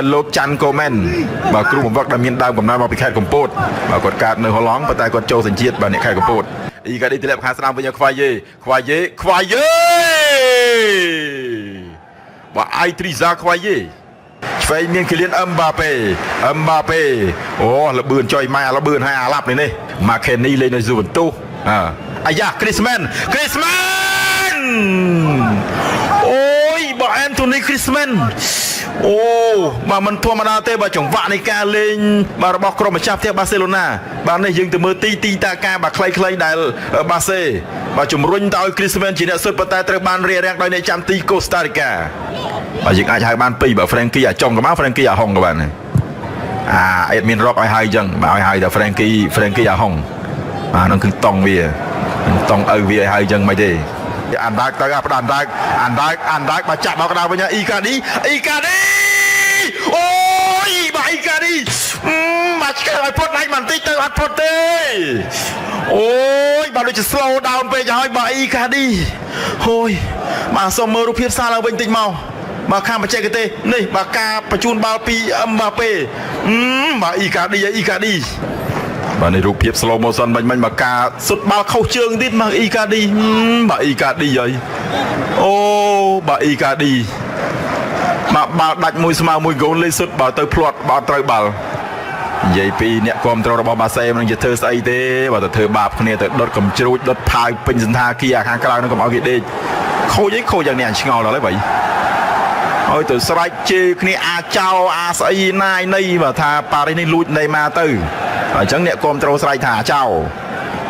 បាទលោកច័ន្ទកូមែនបាទគ្រូបង្វឹកដែលមានដើមកំណើតមកពីខេត្តកំពតបាទគាត់កើតនៅហូឡង់ប៉ុន្តែគាត់ចូលសញ្ជាតិបាទអ្នកខេត្តកំពតអ៊ីកាឌីទម្លាក់ខាងស្ដាំវិញឲ្យខ្វាយយេខ្វាយយេខ្វាយយេបាទអៃទ្រីសាខ្វាយយេឆ្វេងមានគីលៀនអឹមបាប៉េអឹមបាប៉េអូលបឿនចុយម៉ែលបឿនហើយអាឡាប់នេះនេះម៉ាខេនីលេងនៅស៊ូវិនទូសអើអាយ៉ាគ្រីស្មែនគ្រីស្មែនអូយបើអែនតូនីគ្រីស្មែនអូបាទមិនធម្មតាទេបាទចង្វាក់នៃការលេងបាទរបស់ក្រុមម្ចាស់ផ្ទះបាសេឡូណាបាទនេះយើងទៅមើលទីទីតាការបាទខ្លីៗដែលបាសេបាទជំរុញទៅឲ្យគ្រីស្មែនជាអ្នកសុទ្ធប៉ុន្តែត្រូវបានរារាំងដោយអ្នកចាំទីកូស្តារីកាបាទយើងអាចហៅបានពីរបាទ Frankie អាចុងក៏បាន Frankie អាហុងក៏បានដែរអាអេតមានរកឲ្យហើយអញ្ចឹងបាទឲ្យហើយតែ Frankie Frankie អាហុងបាទហ្នឹងគឺតង់វាហ្នឹងតង់ឪវាឲ្យហើយអញ្ចឹងមិនទេអានដាកទៅអាផ្ដានដាកអានដាកអានដាកបាទចាក់មកកណ្ដាលវិញអ៊ីកាឌីអ៊ីកាឌីអូយបាទអ៊ីកាឌីបាទឆ្កែឲ្យផុតដាច់បន្តិចទៅអត់ផុតទេអូយបាទដូចជា slow down ពេកហើយបាទអ៊ីកាឌីហូយបាទសូមមើលរូបភាពសារឡើងវិញតិចមកបាទខាងបច្ចេកទេសនេះបាទការបញ្ជូនបាល់ពីអឹមបាប៉េបាទអ៊ីកាឌីអ៊ីកាឌីបាទនេះរូបភាព slow motion បាញ់មិញបាទការសុទ្ធបាល់ខុសជើងទៀតមកអ៊ីកាឌីបាទអ៊ីកាឌីហើយអូបាទអ៊ីកាឌីបាទបាល់ដាច់មួយស្មើមួយហ្គោលលេខសុទ្ធបាទទៅភ្លាត់បាទត្រូវបាល់និយាយពីអ្នកគ្រប់គ្រងរបស់បាសេមិននឹងជាធ្វើស្អីទេបាទទៅធ្វើបាបគ្នាទៅដុតកំជ្រួចដុតផាវពេញសន្តាគារខាងក្រៅនឹងកុំឲ្យគេដេកខូចអីខូចយ៉ាងនេះអញឆ្ងល់ដល់ហើយបើហើយទៅស្រែកជេរគ្នាអាចោអាស្អីណាយនៃបាទថាប៉ារីសនេះលួចណេម៉ាទៅអញ្ចឹងអ្នកគ្រប់គ្រងស្រែកថាអាចោ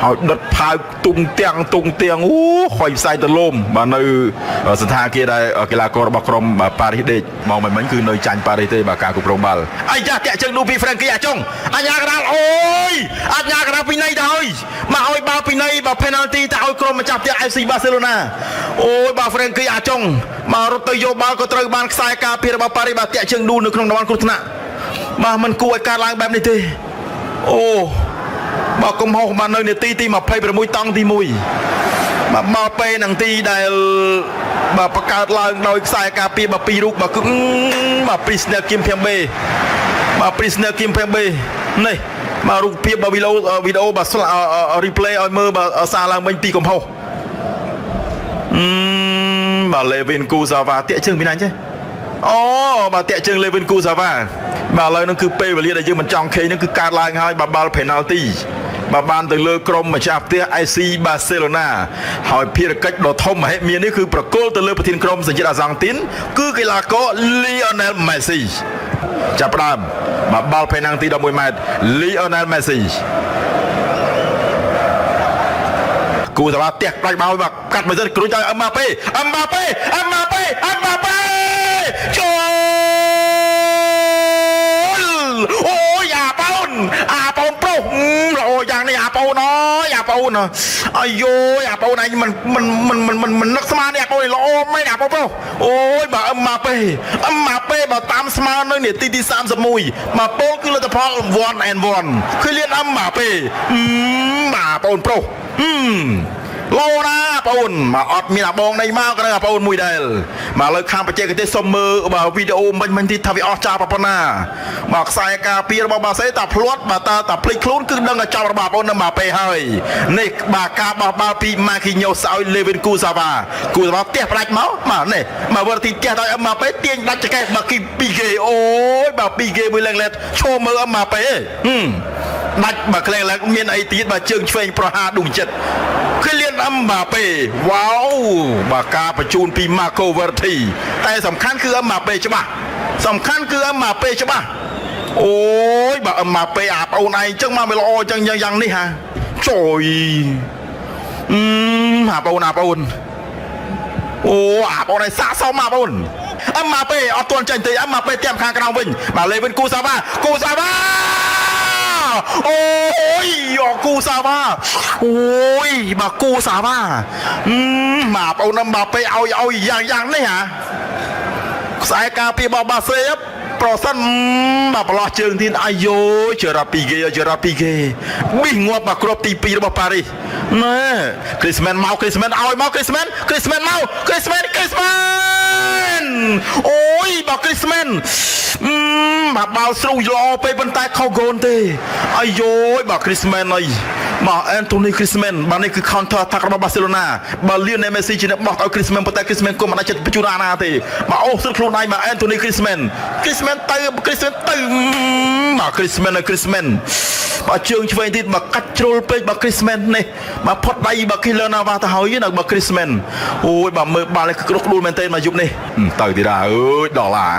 ហើយដុតផាវទុងទាំងទុងទាំងអូខុយផ្សាយទៅលំបាទនៅសន្តាគារដែលកីឡាកររបស់ក្រុមប៉ារីសដេកមកមិនមិញគឺនៅចាញ់ប៉ារីសទេបាទការគ្រប់គ្រងបាល់អាយ៉ាតាក់ជើងនោះពីហ្វ្រេងគីអាចុងអញ្ញាកដាលអូយអញ្ញាកដាលពីណៃទៅហើយមកឲ្យបាល់ពីណៃបាទ penalty ទៅឲ្យក្រុមម្ចាស់ផ្ទះ FC Barcelona អូយបាទហ្វ្រេងគីអាចុងមករត់ទៅយកបាល់ក៏ត្រូវបានខ្សែការពាររបស់ប៉ារីសបាទតាក់ជើងឌូនៅក្នុងតំបន់គ្រោះថ្នាក់បាទมันគួរឲ្យកើតឡើងបែបនេះទេអូបាទកំហុសបាទនៅនាទីទី26តង់ទី1បាទមកពេលនឹងទីដែលបាទបង្កើតឡើងដោយខ្សែការពារបាទពីររូបបាទគឺបាទ Prisoner Kim Pembe បាទ Prisoner Kim Pembe នេះបាទរូបភាពបាទវីដេអូវីដេអូបាទ replay ឲ្យមើលបាទសារឡើងវិញពីកំហុសបាទ Levin Kuzawa តាក់ជើងពីណាចេះអូបាទតាក់ជើង Levin Kuzawa បាទឥឡូវហ្នឹងគឺពេលវេលាដែលយើងមិនចង់ខេហ្នឹងគឺកើតឡើងហើយបាទបាល់ penalty បាទបានទៅលើក្រុមម្ចាស់ផ្ទះ IC Barcelona ហើយភារកិច្ចដ៏ធំមហិមានេះគឺប្រគល់ទៅលើប្រធានក្រុមសញ្ជាតិអាសង់ទីនគឺកីឡាករ Lionel Messi ចាប់ផ្ដើមបាទបាល់ penalty 11ម៉ែត្រ Lionel Messi គូសាវ៉ាផ្ទះផ្ដាច់បោបាទកាត់មួយសិនគ្រួចឲ្យអឹមបាប៉េអឹមបាប៉េអឹមបាប៉េអឹមបាប៉េចូលអូយអាប៉ោនអាប៉ោនប្រុសល្អយ៉ាងនេះអាប៉ោនអើយអាប៉ោនអាយយអាប៉ោនឯងមិនមិនមិនមិនមិនមិននឹកស្មាននេះអាប៉ោនល្អមែនអាប៉ោនប្រុសអូយបាទអឹមបាប៉េអឹមបាប៉េបើតាមស្មើនៅនាទីទី31បាទពោលគឺលទ្ធផល1 and 1គឺលៀនអឹមបាប៉េបាទប៉ោនប្រុសឡូណាបងមកអត់មានអាបងនៃមកក៏នៅអាបងមួយដែរមកលើខាងបច្ចេកទេសសុំមើលបាទវីដេអូមិញមិញទីថាវាអស់ចាប៉ុណ្ណាបាទខ្សែការពាររបស់បាសេតាភ្លាត់បាទតាតាភ្លេចខ្លួនគឺដឹងតែចប់របស់បងនៅម៉ាប៉េហើយនេះបាទការបោះបាល់ពីម៉ាគីញ៉ូសឲ្យលេវិនគូសាវ៉ាគូសាវ៉ាផ្ទះផ្ដាច់មកបាទនេះមកវរទីផ្ទះដោយអឹមម៉ាប៉េទាញដាច់ចកេះបាទគីពីគេអូយបាទពីគេមួយឡើងលែតឈោមើលអឹមម៉ាប៉េដាច់បាទក្លែងឡើងមានអីទៀតបាទជើងឆ្វេងប្រហាដួងចិត្តគីលៀនអឹមបាប៉េវ៉ាវបាទការបញ្ជូនពីម៉ាកូវ៉ឺធីតែសំខាន់គឺអឹមបាប៉េច្បាស់សំខាន់គឺអឹមបាប៉េច្បាស់អូយបាទអឹមបាប៉េអាប្អូនឯងចឹងមកវាល្អចឹងយ៉ាងនេះហាចុយអឺអាប្អូនអាប្អូនអូអាប្អូនឯងសាកសមអាប្អូនអឹមបាប៉េអត់ទាន់ចេញទេអឹមបាប៉េទៀមខាងក្រៅវិញបាទលេវិនគូសាវ៉ាគូសាវ៉ាអូយគូសាវ៉ាអូយបាទគូសាវ៉ាបាទបងអូនបាប៉េឲ្យឲ្យយ៉ាងយ៉ាងនេះហាខ្សែការពារបបាសេប្រសិនបាទប្រឡោះជើងទៀតអាយូជរ៉ាពីគេជរ៉ាពីគេប៊ីងាប់បាទគ្រាប់ទី2របស់ប៉ារីសណែគ្រីស្មែនមកគ្រីស្មែនឲ្យមកគ្រីស្មែនគ្រីស្មែនមកគ្រីស្មែនគ្រីស្មែនអូយបាទគ្រីស្មែន បាទបាល់ស្រុះល្អពេកប៉ុន្តែខុសហ្គោលទេអាយយបាទគ្រីស្មែនអីបាទអែនតូនីគ្រីស្មែនបាទនេះគឺ counter attack របស់បាសេឡូណាបាទលៀនមេស៊ីជាអ្នកបោះឲ្យគ្រីស្មែនប៉ុន្តែគ្រីស្មែនក៏មិនអាចចិត្តបញ្ជូនអាណាទេបាទអូស្រុះខ្លួនឯងបាទអែនតូនីគ្រីស្មែនគ្រីស្មែនទៅគ្រីស្មែនទៅបាទគ្រីស្មែនគ្រីស្មែនបាទជើងឆ្វេងទៀតបាទកាច់ជ្រុលពេកបាទគ្រីស្មែននេះបាទផុតដៃបាទគីលឺណាវ៉ាទៅហើយណាបាទគ្រីស្មែនអូយបាទមើលបាល់នេះគឺក្រុសក្ដួលមែនទេមកយប់នេះទៅទៀតអើយដល់ឡា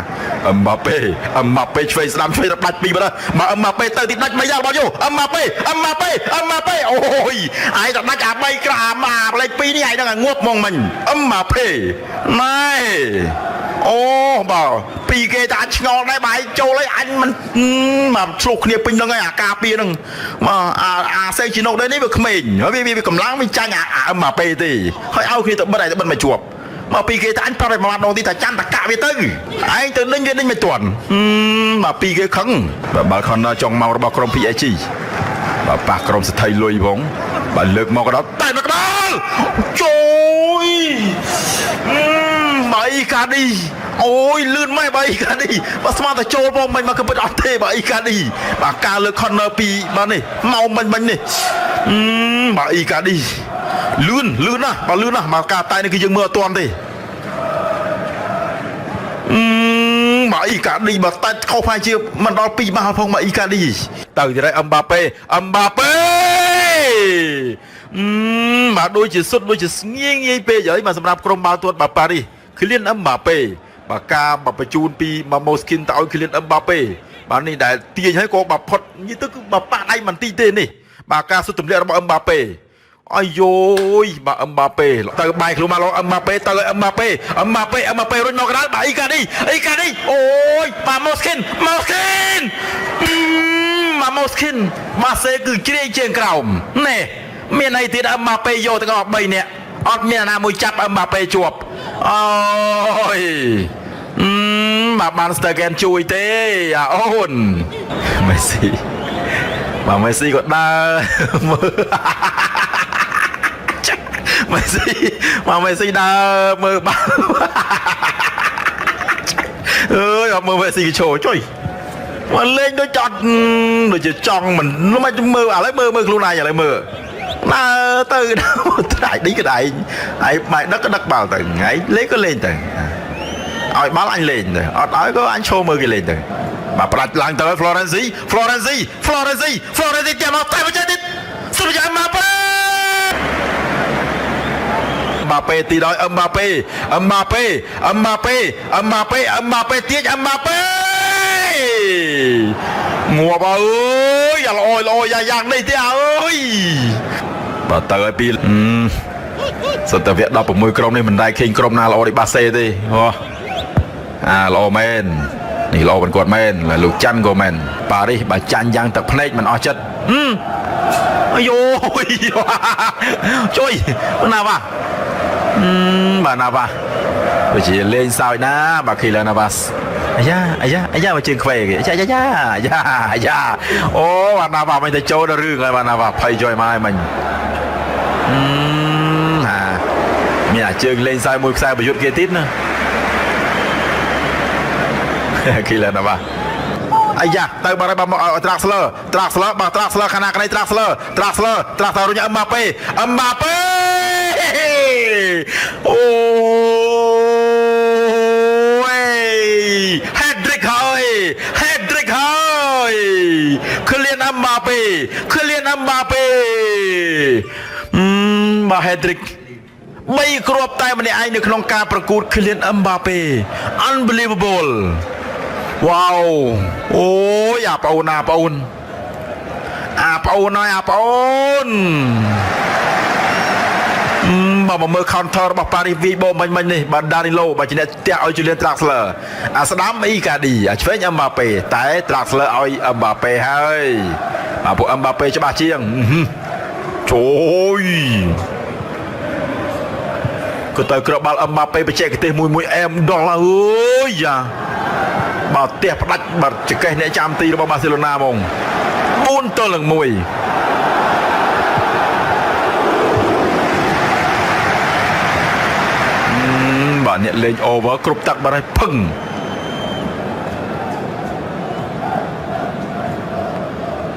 អឹមបាប៉េអឹមបាប៉េឆ្វេងស្ដាំឆ្វេងដាច់ពីរបាទបាទអឹមបាប៉េទៅទីដាច់3យ៉ាងរបស់យោអឹមបាប៉េអឹមបាប៉េអឹមបាប៉េអូយឯងទៅដាច់អា3ក្រអាម៉ាលេខ2នេះឯងនឹងងាប់ហ្មងមិញអឹមបាប៉េណែអូបាទពីគេតែអាចឆ្ងល់ដែរបើឯងចូលហើយអញមិនមកឆ្លោះគ្នាពេញហ្នឹងហើយអាការពារហ្នឹងមកអាអាសេជីណូដែរនេះវាក្មេងហើយវាកម្លាំងវាចាញ់អាអឹមបាប៉េទេហើយឲ្យគ្នាទៅបិទឯងទៅបិទមកជាប់មកពីគេតែអញប្រាប់ឲ្យមួយដងទីថាចាំតកាក់វាទៅឯងទៅដេញវាដេញមិនទាន់មកពីគេខឹងបាទបាល់ corner ចុងមករបស់ក្រុម PSG បាទប៉ះក្រុមសថីលុយផងបាទលើកមកក៏ដល់តែមកដល់ជួយបើអ៊ីកាឌីអូយលឿនម៉េះបើអ៊ីកាឌីបើស្មានតែចូលផងមិនមកក៏ពិតអត់ទេបើអ៊ីកាឌីបាទការលើក corner ពីបាទនេះមកមិញមិញនេះបាទអ៊ីកាឌីលឿនលឿនណាស់បាទលឿនណាស់មកការតែនេះគឺយើងមើលអត់ទាន់ទេបាទអ៊ីកាឌីបើតែខុសផាជាមិនដល់2បាល់ផងបាទអ៊ីកាឌីទៅទៀតហើយអឹមបាប៉េអឹមបាប៉េបាទដូចជាសុទ្ធដូចជាស្ងៀងងាយពេកហើយបាទសម្រាប់ក្រុមបាល់ទាត់បាទប៉ារីសឃ្លៀនអឹមបាប៉េបាទការបាទបញ្ជូនពីម៉ូស្គីនទៅឲ្យឃ្លៀនអឹមបាប៉េបាទនេះដែលទាញហើយក៏បាទផុតនិយាយទៅគឺបាទប៉ះដៃមិនទីទេនេះបាទការសុទ្ធទម្លាក់របស់អឹមបាប៉េអាយយបាទអឹមបាប៉េទៅបាយខ្លួនមកលោកអឹមបាប៉េទៅអឹមបាប៉េអឹមបាប៉េអឹមបាប៉េរុញមកកណ្ដាលបាទអ៊ីកាឌីអ៊ីកាឌីអូយបាទម៉ូស្គីនម៉ូស្គីនបាទម៉ូស្គីនបាសេគឺជ្រាយជើងក្រោមនេះមានអីទៀតអឹមបាប៉េយកទាំងអស់3នាក់អត់មានអាណាមួយចាប់អឹមបាប៉េជាប់អូយបាទបានស្ទើហ្គេនជួយទេអាអូនមេស៊ីបាទមេស៊ីក៏ដើរមើលមេស៊ីមកមេស៊ីដើរមើលបាល់អើយអត់មើលមេស៊ីគេឈរចុយមកលេងដូចចត់ដូចជាចង់មិនមិនមើលឥឡូវមើលមើលខ្លួនឯងឥឡូវមើលដើរទៅដៃឌីក៏ដៃឯងបែកដឹកក៏ដឹកបាល់ទៅថ្ងៃលេងក៏លេងទៅឲ្យបាល់អញលេងទៅអត់ឲ្យក៏អញឈរមើលគេលេងទៅបាទផ្ដាច់ឡើងទៅ Florenzi Florenzi Florenzi Florenzi ចាំមកតែបច្ចេកទៀតសុទ្ធយ៉ាងមកប៉េបាប៉េទីដល់អឹមបាប៉េអឹមបាប៉េអឹមបាប៉េអឹមបាប៉េអឹមបាប៉េទាញអឹមបាប៉េងាប់អើយយ៉ាល្អល្អយ៉ាយ៉ាងនេះទេអើយបាទទៅឲ្យពីសតវៈ16ក្រុមនេះមិនដែលឃើញក្រុមណាល្អដូចបាសេទេហ៎អាល្អមែននេះល្អមិនគាត់មែនលោកច័ន្ទក៏មែនប៉ារីសបើចាញ់យ៉ាងទឹកភ្នែកមិនអស់ចិត្តអាយជួយណាវ៉ាបាទណាវ៉ាដូចជាលេងសើចណាបាទគីឡាណាវ៉ាសអាយ៉ាអាយ៉ាអាយ៉ាមកជើងខ្វេគេអាយ៉ាយ៉ាយ៉ាអាយ៉ាអូបាទណាវ៉ាមិនទៅចូលដល់រឿងហើយបាទណាវ៉ាភ័យជួយមកហើយមិញហាមានអាជើងលេងសើចមួយខ្សែប្រយុទ្ធគេទៀតណាគីឡាណាវ៉ាអាយ៉ាទៅបាត់ហើយបាទមកត្រាក់ស្លឺត្រាក់ស្លឺបាទត្រាក់ស្លឺខណៈក្តីត្រាក់ស្លឺត្រាក់ស្លឺត្រាក់ស្លឺរុញអឹមបាប៉េអឹមបាប៉េអូយ hat-trick ហើយ hat-trick ហើយឃ្លៀនអឹមបាប៉េឃ្លៀនអឹមបាប៉េបាទ hat-trick 3គ្រាប់តែម្នាក់ឯងនៅក្នុងការប្រកួតឃ្លៀនអឹមបាប៉េ unbelievable វ៉ាវអូយអាប្អូនអាប្អូនអាប្អូនហើយអាប្អូនបាទមកមើល counter របស់ប៉ារីសវីបោមិញមិញនេះបាទដានីឡូបាទជាអ្នកផ្ទះឲ្យជូលៀនត្រាក់ស្លឺអាស្ដាំអ៊ីកាឌីអាឆ្វេងអឹមបាប៉េតែត្រាក់ស្លឺឲ្យអឹមបាប៉េហើយបាទពួកអឹមបាប៉េច្បាស់ជាងជួយក៏ទៅក្របបាល់អឹមបាប៉េបច្ចេកទេសមួយមួយអែមដល់ហើយអើយយ៉ាបាទផ្ទះផ្ដាច់បាទចកេះអ្នកចាំទីរបស់បាសេឡូណាហ្មង4-1បាទអ្នកលេង over គ្រប់ទឹកបាត់ហើយភឹង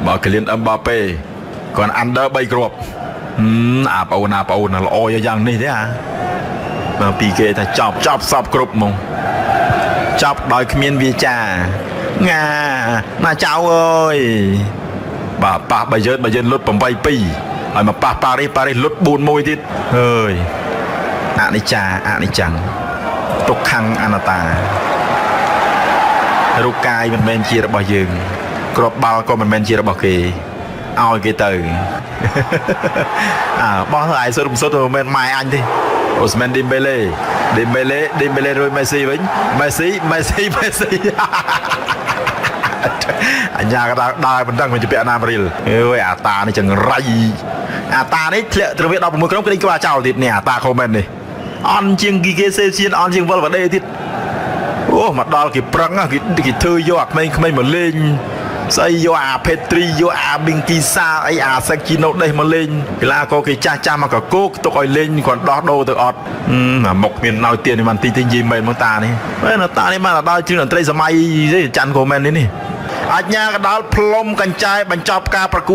បើគីលៀនអឹមបាប៉េគាត់ under 3គ្រាប់អាប្អូនអាប្អូនល្អយ៉ាងនេះទេអាបាទពីគេថាចប់ចប់សពគ្រប់ហ្មងចប់ដោយគ្មានវាចាងាណាចៅអើយបាទប៉ះបាយឺនបាយឺនលុត8-2ហើយមកប៉ះប៉ារីសប៉ារីសលុត4-1ទៀតអើយអនិច្ចាអនិច្ចំទុក្ខំអនត្តារូបកាយមិនមែនជារបស់យើងក្របបាល់ក៏មិនមែនជារបស់គេឲ្យគេទៅ អាបោះទៅឯសុទ្ធសុទ្ធមិនមែនម៉ែអញទេអូស្មែនឌីមបេឡេឌីមបេឡេឌីមបេឡេរួយមេស៊ីវិញមេស៊ីមេស៊ីមេស៊ី អញ្ញាក៏ដើរដើរមិនដឹងមិនជាពាក់ណាមរៀលអើយអាតានេះចង្រៃអាតានេះធ្លាក់ត្រវៀ16ក្រុមក្រិញក្បាលចោលទៀតនេះអាតាខូមែននេះអន់ជាងគីគេសេសៀនអន់ជាងវ៉ុលវ៉ាដេទៀតអូមកដល់គេប្រឹងគេគេធ្វើយកអាក្មេងៗមកលេងស្អីយកអាភេត្រីយកអាប៊ីងគីសាអីអាសាគីណូដេសមកលេងកីឡាករគេចាស់ចាស់មកកកោកទុកឲ្យលេងគាត់ដោះដូរទៅអត់អាមុខមានណោយទៀននេះមិនទីទេនិយាយមែនមកតានេះមែនតានេះមកដល់ជឿនតន្ត្រីសម័យទេច័ន្ទខូមែននេះនេះអញ្ញាកដាលផ្លុំកញ្ចែបញ្ចប់ការប្រកួត។